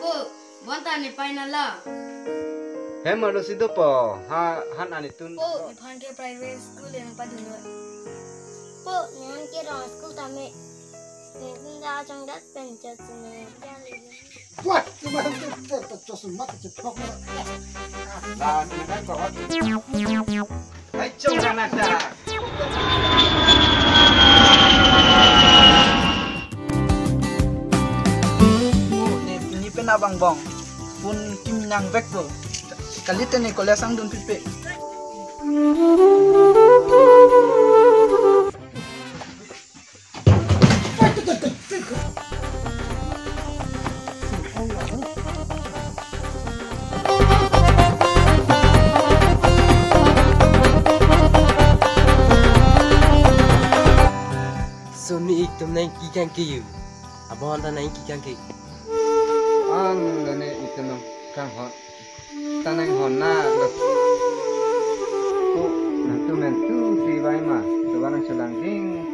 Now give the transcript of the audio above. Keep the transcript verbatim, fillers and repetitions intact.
Po, bonta ne pai nala. Hem arlo si dopo, ha, han anitun. Po, nephan ke private school en padun lo. Po, nephan ke rong school tame. Nephan da chongdat pen chot sine. Wah, cuma itu terpecos mata ceplok. Lah, ini kan kawat. Hai, cong anak dah. Oh, ne pini pen abang bong. Pun kim nang vek po. Kali te ne college angdun pipe. Soni ik tum nang kikang ke yu. Abang ta nang kikang ke. Ang lene ik tum nang kang hot. Ta nang hon na lo. Ko nang tu men tu si vai ma. Tu ba nang selang ding.